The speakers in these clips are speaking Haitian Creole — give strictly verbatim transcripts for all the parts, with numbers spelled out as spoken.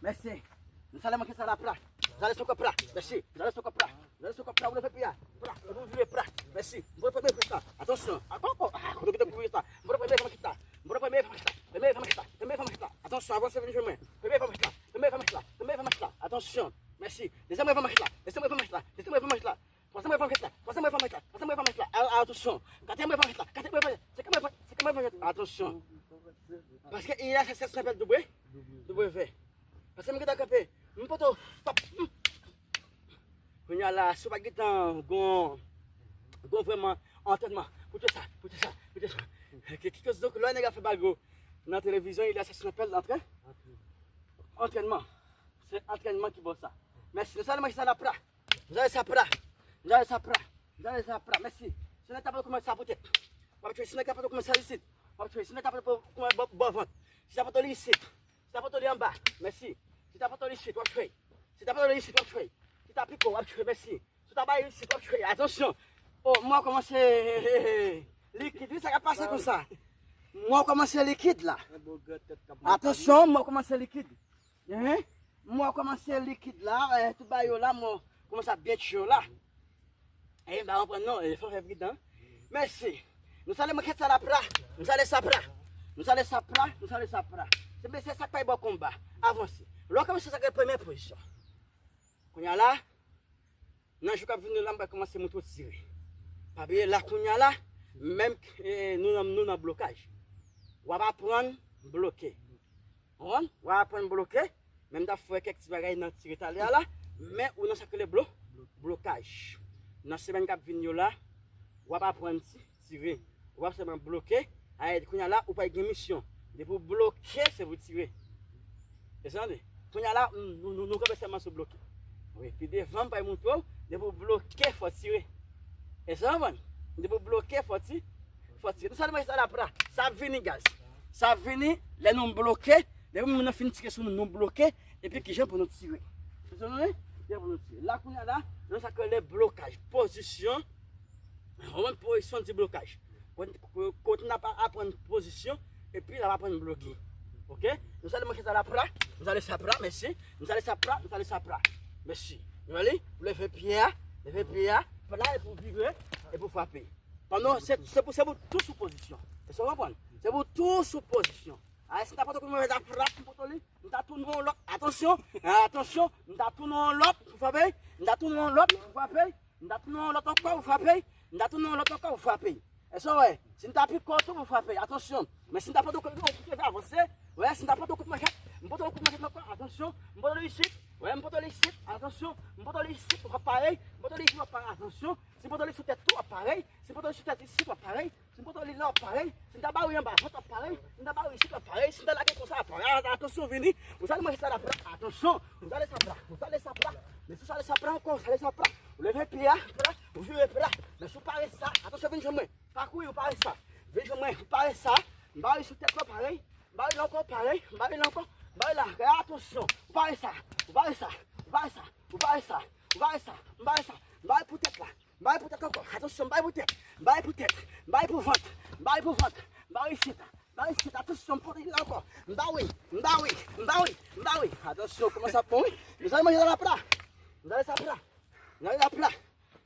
Mèsi. Nou sale manke sa la pra. Nou sale sou kòp pra. Mèsi. Nou sale sou kòp pra. Nou sale sou kòp pra. Ou leve pye a. Pra. Epi ou vire pra. Mèsi. Mwen premye pye sa. Atansyon. Ankò, ankò. Ah, kote ki te pou sa. Mwen premye fè manke sa. Mwen premye fè manke sa. Premye fè manke sa. Premye fè manke sa. Atansyon, avanse vin jwenn mwen. Premye fè manke sa. Premye fè manke sa. Premye fè manke sa. Atansyon. Mèsi. Dezyèm fè manke sa. Dezyèm fè manke sa. Dezyèm fè manke sa. Twazyèm fè manke sa. Twazyèm fè manke sa. Twazyèm fè manke sa. A, a, atansyon. Katriyèm fè manke sa. Katriyèm fè manke sa. Senkyèm fè manke sa. Senkyèm fè manke sa. Atansyon. Paske il a se senp doub, doub. Paske m gentan kanpe. M poto. Pap. Kounye a la, si w pa gentan gon, gon vrèman antrènman. Koute sa, koute sa, koute sa. Ki, ki, ki, donk, lè nèg ap fè bago nan televizyon, il a se senp antrè. Antrènman. Se antrènman ki bon sa. Mèsi. Nou sale manke sa la pra. Mzale sa pra. Mzale sa pra. Mzale sa pra. Mèsi. Si nèg ta pa kòmanse sa poutèt. W ap tchwe. Si nèg ta pa kòmanse sa isit. W ap tchwe. Si nèg ta pa kòmanse bò, bò vant. Si ta pa li isit. Si ta pa li anba. Mèsi. Si ta pa li isit, w ap tchwe. Si ta pa li isit, w ap tchwe. Si ta piko, w ap tchwe. Mèsi. Si ta bay isit, w ap tchwe. Atansyon. O, mwen kòmanse likid. Wi, sa k ap pase konsa. Mwen kòmanse likid la. Atansyon, mwen kòmanse likid. Hein? Mwen kòmanse likid la, eh, tout bagay yo la, mwen kòmanse ap byen tchwe yo la. Eh, m pa konprann non, eh, fò fè pridan. Mèsi. Nou sale manke sa la pra. Nou sale sa pra. Nou sale sa pra. Nou sale sa pra. Se mesye sa k pa bò konba. Avanse. Lè w kòmanse sa gen premye pozisyon. Kounye a la, nan jou k ap vini yo la, m pral kòmanse montre w tire. Pa bliye la kounye a la, menm, eh, nou nan, nou nan blokaj. W ap aprann bloke. Konprann? W ap aprann bloke. Men m t ap fè kèk ti bagay nan tire talè a la. Men ou nan sa k rele blo-, blokaj. Nan semèn k ap vini yo la, w ap aprann ti-, tire. W ap sèlman bloke. Ay, kounye a la, ou pa gen misyon. Depi w bloke, se pou tire. E sa, tande? Kounye a la, nou, nou, nou kanpe sèlman sou bloke. Wi, pi devan, m pral montre w. Depi w bloke, fò tire. E sa, konprann? Depi w bloke, fò ti-, fò tire. Nou sale manke sa la pra. Sa ap vini, guys. Sa ap vini, lè nou bloke, depi moun nan fin tire sou nou, nou bloke, epi kijan pou nou tire. Kijan pou nou tire. La, kounye a la, nan sa k rele blokaj. Pozisyon. Ou konprann, pozisyon di blokaj. Kote, kote n ap aprann pozisyon, epi n ap aprann bloke. Oke? Nou sale manke sa la pra, nou sale sa pra, mèsi. Nou sale sa pra, nou sale sa pra. Mèsi. Nou ale, ou leve pye a, leve pye a, pra, epi ou vire, epi ou frape. Pandan, se, se pou, se pou tou sou pozisyon. Èske w konprann? Se pou tou sou pozisyon. A, si n ta poto kout mwen la frap, m poto li, m ta tounen yon lòt. Atansyon, atansyon, m ta tounen yon lòt pou frape, m ta tounen yon lòt pou frape, m ta tounen yon lòt ankò pou frape, m ta tounen yon lòt ankò pou frape. Èske w wè? Si m ta piko tou pou frape, atansyon. Men si m ta poto kout mwen, kout mwen avanse, wè, si m ta poto kout manchèt, m poto kout manchèt ankò, atansyon, m poto li isit, wè, m poto li isit, atansyon, m poto li isit, ou ap parèy, m poto li isit, ou ap parèy, atansyon, si m poto li sou tèt tou, w ap parèy, si m poto li sou tèt isit, w ap parèy, si m poto li la, w ap parèy. Si m ta ba w anba vant, w ap parèy. Si m ta ba w isit, w ap parèy. Si m ta lage konsa, w ap parèy. A, atansyon, vini. Ou sale manke sa la pra. Atansyon. Ou sale sa pra. Ou sale sa pra. Men si w sale sa pra ankò, ou sale sa pra. Ou leve pye a, pra. Ou vire pra. Men si w pare sa, atansyon, vin jwenn mwen. Pa kouri, ou pare sa. Vin jwenn mwen. Ou pare sa. M ba w sou tèt la, parèy. M ba w la ankò, parèy. M ba w la ankò. M ba w la. Atansyon. Ou pare sa. Ou pare sa. Ou pare sa. Ou pare sa. Ou pare sa. M ba w sa. M ba w pou tèt la. M ba w pou tèt ankò. Atansyon, m ba w pou tèt. M ba w pou tèt. M ba w pou vant. M ba w pou vant. M ba w isit. M ba w isit. Atansyon, m pote l ankò. M ba w, m ba w, m ba w, m ba w. Atansyon, kòman sa bon, wi? Nou sale manke sa la pra. Nou sale sa pra. Nou sale sa pra.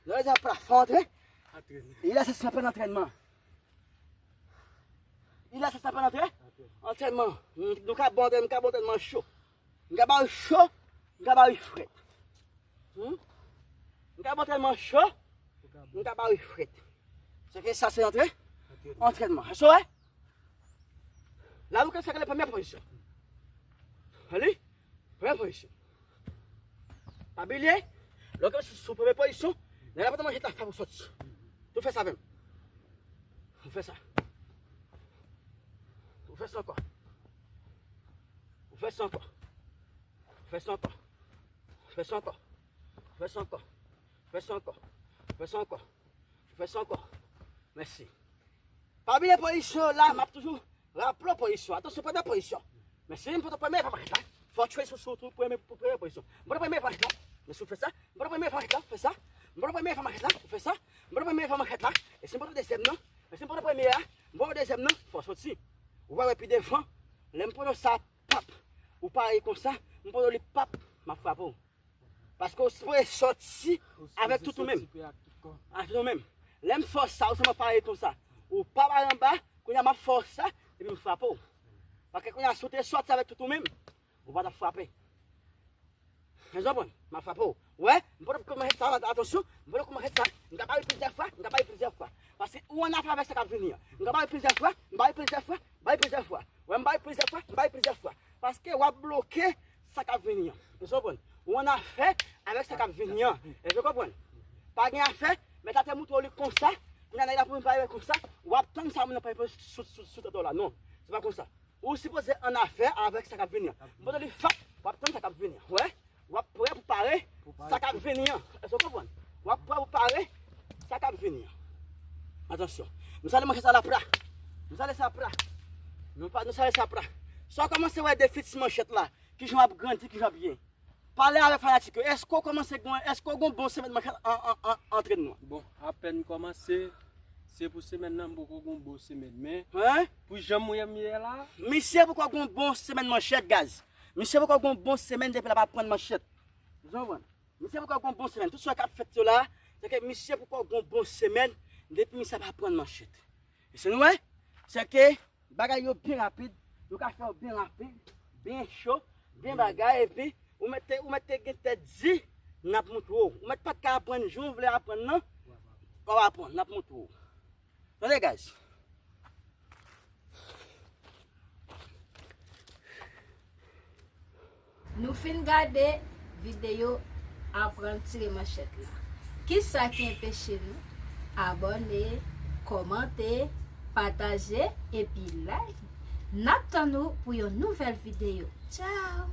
Nou sale sa pra. Fò antre. Antrènman. Il a se se apèl antrènman. Il a se se apèl antre-, antrènman. Nou ka bon antrènman, nou ka bon antrènman cho. M ka ba w cho, m ka ba w frèt. Hmm? M ka ba w tèlman cho, m ka ba w frèt. Se ke sa se antre-, antrènman. Èske w wè? La nou ka sèke le premye pozisyon. Li, premye pozisyon. Pa bliye, lè w sou, sou premye pozisyon, nèg la pa t manje ta fè pou sòti. Tou fè sa avè m. Ou fè sa. Ou fè sa ankò. Ou fè sa ankò. Ou fè sa ankò. Ou fè sa ankò. Ou fè sa ankò. Ou fè sa ankò. Ou fè sa ankò. Ou fè sa ankò. Mèsi. Pa bliye pozisyon la, m ap toujou raple w pozisyon. Atansyon, premye pozisyon. Men si m pa t premye fè manchèt la, fò w tchwe sou, sou, sou premye, pou premye pozisyon. M pa t premye fè manchèt la, men si w fè sa, m pa t premye fè manchèt la, ou fè sa. M pa t premye fè manchèt la, ou fè sa. M pa t premye fè manchèt la, e si m pa t dezyèm nan, men si m pa t premye a, m pa t dezyèm nan, fò w soti. Ou va wè pi devan, lè m pran sa, pap, ou pare konsa, m pran li, pap, m ap frape w. Paske w sipoze sòti avèk tout ou menm. Avèk tout ou menm. Lè m fè w sa, ou sèlman pare konsa. Ou pa pare anba, kounye a m ap fè w sa, epi m frape w. Paske kounye a, si w te sòti avèk tout ou menm, ou pa t ap frape. Mèt konprann, m ap frape w. Wè, m pa t ap kòmanse sa, atansyon, m pa t ap kòmanse sa. M ka pale plizyè fwa, m ka pale plizyè fwa. Paske ou annafè avèk sa k ap vini an. M ka pale plizyè fwa, m pale plizyè fwa, m pale plizyè fwa. Wè, m pale plizyè fwa, m pale plizyè fwa. Paske w ap bloke sa k ap vini an. Mèt konprann. Ou annafè avèk sa k ap vini an. Mèt konprann. Pa gen afè, mèt la te moutre w li konsa. Kounye a nèg la pou pale konsa. W ap tann sa moun nan pale sou, sou, sou tèt w la. Non, se pa konsa. Ou sipoze annafè avèk sa k ap vini an. M pote li fap, w ap tann sa k ap vini an. Wè? W ap prè pou pare sa k ap vini an. Èske w konprann? W ap prè pou pare sa k ap vini an. Atansyon. Nou sale manchèt la pra. Nou sale sa pra. Nou pa, nou sale sa pra. Sa w kòmanse wè defi ti manchèt la. Kijan w ap grandi, kijan w ap ye. Pale avèk fanatik yo. Èske w kòmanse gen, èske w gen yon bon semèn manchèt an, an, an, antrènman? Bon, apèn kòmanse, se pou semèn nan, m poko gen yon bon semèn. Men, pou jan mwen ye m ye la. Misye poko gen yon bon semèn manchèt, guys. Misye poko gen yon bon semèn depi l ap aprann manchèt. Ou konprann? Misye poko gen yon bon semèn. Tout sa k ap fèt yo la, se ke misye poko gen yon bon semèn depi misye ap aprann manchèt. Èske nou wè? Se ke bagay yo byen rapid, yo ka fè yo byen rapid, byen cho, byen bagay, epi ou mèt te, ou mèt te gen tèt di, n ap moutre w. Ou mèt pa t ka aprann jan w vle aprann nan, w ap aprann, n ap moutre w. Tande, guys. Nou fin gade videyo aprann tire manchèt la. Kisa ki anpeche nou abòne, kòmante, pataje epi like? N ap tann ou pou yon nouvèl videyo. Tchao!